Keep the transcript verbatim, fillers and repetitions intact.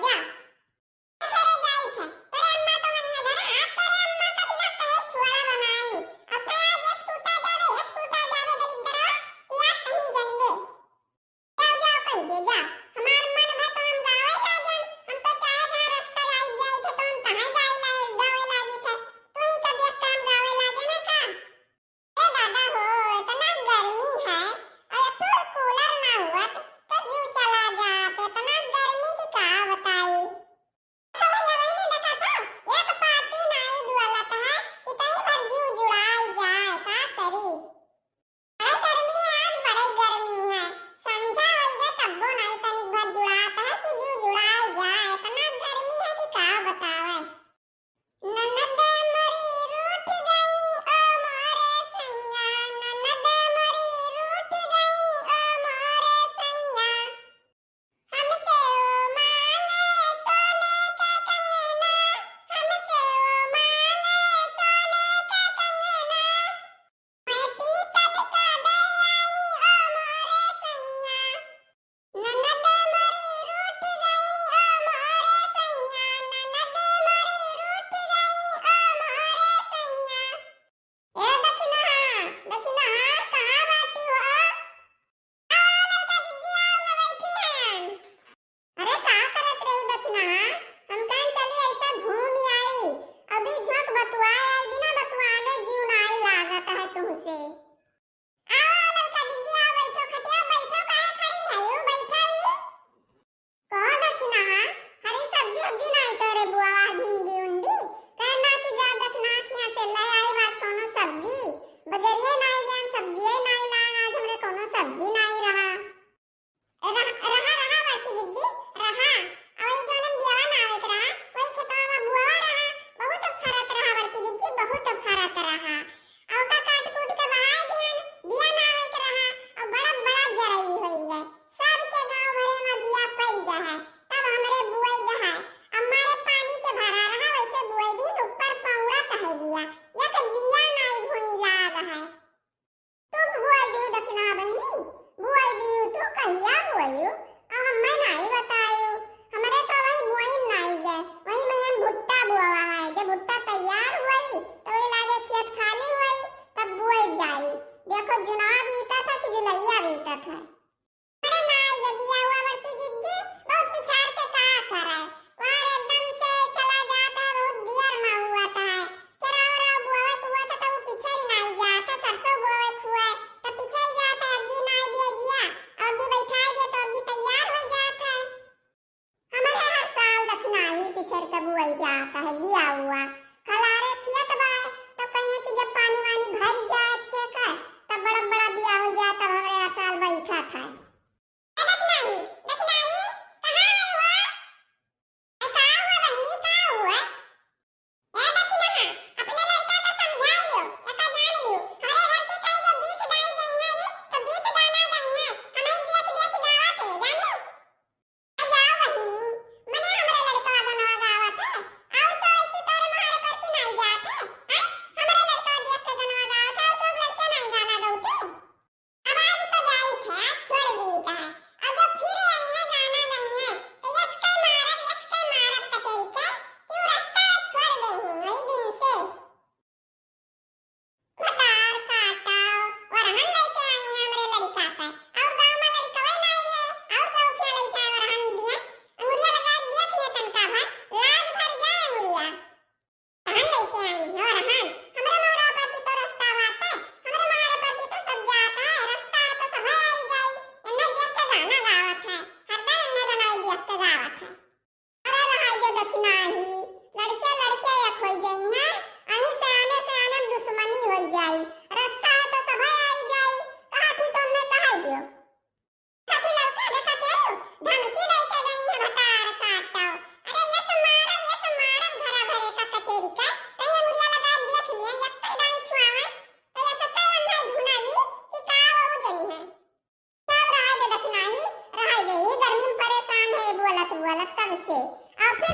जा। अरे जाई थे, तोरे अम्मा तो वहीं है घर, आज तोरे अम्मा का बिना कहे छोड़ा बनाई। अब तो आज ये स्कूटर जावे, ये स्कूटर जावे दलिद्दरवा, कि आज कहीं जनबे। जाओ, जाओ, कह दे, जाओ। हमार मन भर तो हम गावे लागन, हम तो चाहे जहाँ रास्ता जाई, जाई थे, तो हम तहाँ जाई ला-, गावे लागी थे। तू ही का देख के हम गावे लागे ना का? ए दादा हो, इतना गर्मी है, और एक ठो कूलर ना हुआ तो, तो जीव चला जात, इतना गर्मी की का बताई। तो भैया वही नहीं देखा था, एक पाती नाई डुअलत है, कि तई भर जीव जुड़ाई जाए, का करी? बड़े गर्मी है आज, बड़े गर्मी है, संझा होई गए तब्बो नाई तनिक भर जुड़ात है कि जीव जुड़ाई जाए, इतना गर्मी है कि का बतावे। ननद मोरी रूठ गई ओ मोरे सैया, ननद मोरी रूठ गई ओ मोरे सैया। हमसे वो मांगे सोने का कंगना, हमसे वो मांगे सोने का कंगना। मैं पीतल का दे आई ओ मोरे सैया, ननद मोरी रूठ गई ओ मोरे सैया, ननद मोरी रूठ गई ओ मोरे सैया। ए दखिनहा, दखिनहा, कहाँ बाटी हो? आओ ललका जिज्जी, आओ, ये बैठी हैं। अरे का करत रहू दखिनहा? हम कहन चली ऐसे घूम आई, अभी झोंक बतुआ आई, बिना बतुआले जीव नाई लागत है तुमसे। आओ, आओ, ललका दीदी, आओ, बैठो, खटिया बैठो, काहे खड़ी है, यू बैठो ही। कहो दखिनहा, हरी सब्जी उब्जी नाई तोरे बुआ, भिंडी उंडी? कहना कि जा दखिनहा खिया से ले आई बास कौनो सब्जी। बजरिए नाई गयन, सब्जिए नाई लान, आज हमरे कौनो सब्जी नाई रहा। रह-, रहा, रहा बड़की दीदी, रहा। और ई जौन बियावा ना आवे के रहा, वही खेतवा में बुआवा रहा, बहुत फरत रहा बड़की दीदी, बहुत फरत रहा। और का काट कूट के बहाए दिहन, बिया ना आवे के रहा, और बड़ा बड़ा जरई होई गए। सबके गाँव भरे में बिया पड़ गया है, तब हमरे बुआई गया है। अब मारे पानी के भरा रहा, वैसे बुआई दिन ऊपर पौड़त है बिया, एक बिया नाई भुई लाग है। तू बुआई दिहू दखिनहा बहिनी, बुआई दिहू तू, कहिया बुआई? अब हम्मे नाई बतायू, हमरे तो वही बुआई नाई गए, वही मयन भुट्टा बुआवा है, जब भुट्टा तैयार हुई तो वही लागे खेत खाली हुई, तब बुआई जाई। देखो जुनवा बीता था कि जुलैया बीता था। अरे नाई गे बिया हुआ बड़की जिज्जी, बहुत पिछाड़ के का करे? वहाँ एकदम से चला जाता है, बहुत दियर में हुआ था। केराव राव बोवे के हुआ था, तो वो पिछड़ नाई जाता, सरसों बोवे के हुआ, तो पिछड़ जाता है, अग्गी नाई दिए दिया, अग्गी बैठाई दिए, तो अग्गी तैयार हो जाता है। हमारे हर साल दखिनही पिछड़ के बुआई जाता है, बिया हुआ। खलारे खियत बा, तो कहिए कि जब पानी वानी भर जाए अच्छे का, तब बड़ा बड़ा बिया हो जाए, तब हमारे हर साल बैठा था। ए दखिनही, दखिनही, कहाँ है वो? ए, का हुआ बहिनी, का हुआ? ए दखिनहा, अपने लड़का का समझाई लो, एका जान लो, हमरे घर के कई जो बीस दाई गई है, तो बीस दाना गई है, हम ही देख देख गावा थे, जान लो। ए जाओ बहिनी, मने हमरे लड़का गनवा गावत है, और तो ऐसी तोरे मारे पर की नहीं जात है, हैं? हमरे लड़का देख के गनवा गावत है, और तो लड़के नहीं गाना गौते। अब आज तो जाई थे, आज छोड़ दी का। अब जब फिर आई है गाना गई है, तो यसके मारब, यसके मारब कचेरी के, क्यों रास्ता छोड़ दे ही वही दिन से। भतार काटाओ, वरहन लेके आई है हमरे लड़का पे। और गाँव में लड़कवे नहीं है, और क्या उठिया लड़का है वरहन दिया? अंगुरिया लगा दिया थे तनका भर, लाज भर जाए अंगुरिया। कहाँ लेके आई हो रहन? हमरे मोहरा पर की तो रास्ता बाटे, हमरे मोहरा पर की तो सब जात है, रास्ता है तो सभे आई जाई। एन्ने देख के गाना गावत है, हरदम एन्ने बनाई देख के गावत है। अरे रहाई दे दखिनही, लड़के लड़के एक होई जाई हैं, अही से आने से आने दुश्मनी होई जाई, रास्ता है तो सभे आई जाई, कहा थी तो उनने कहा दियो। कथी ललका देखत है, धमकी दे के गई है भतार काटो। अरे ये से मारब, ये से मारब घरा भरे का कचेरी का, कहीं अंगुरिया लगा देख लिए, एक तो दाई छुआवे, तो ये सत्ता अंधा झुना ली कि का वो जनी है। सब रहाई दे दखिनही, रहाई दे, ये गर्मी में परेशान है, बोलत बोलत कब से। और फिर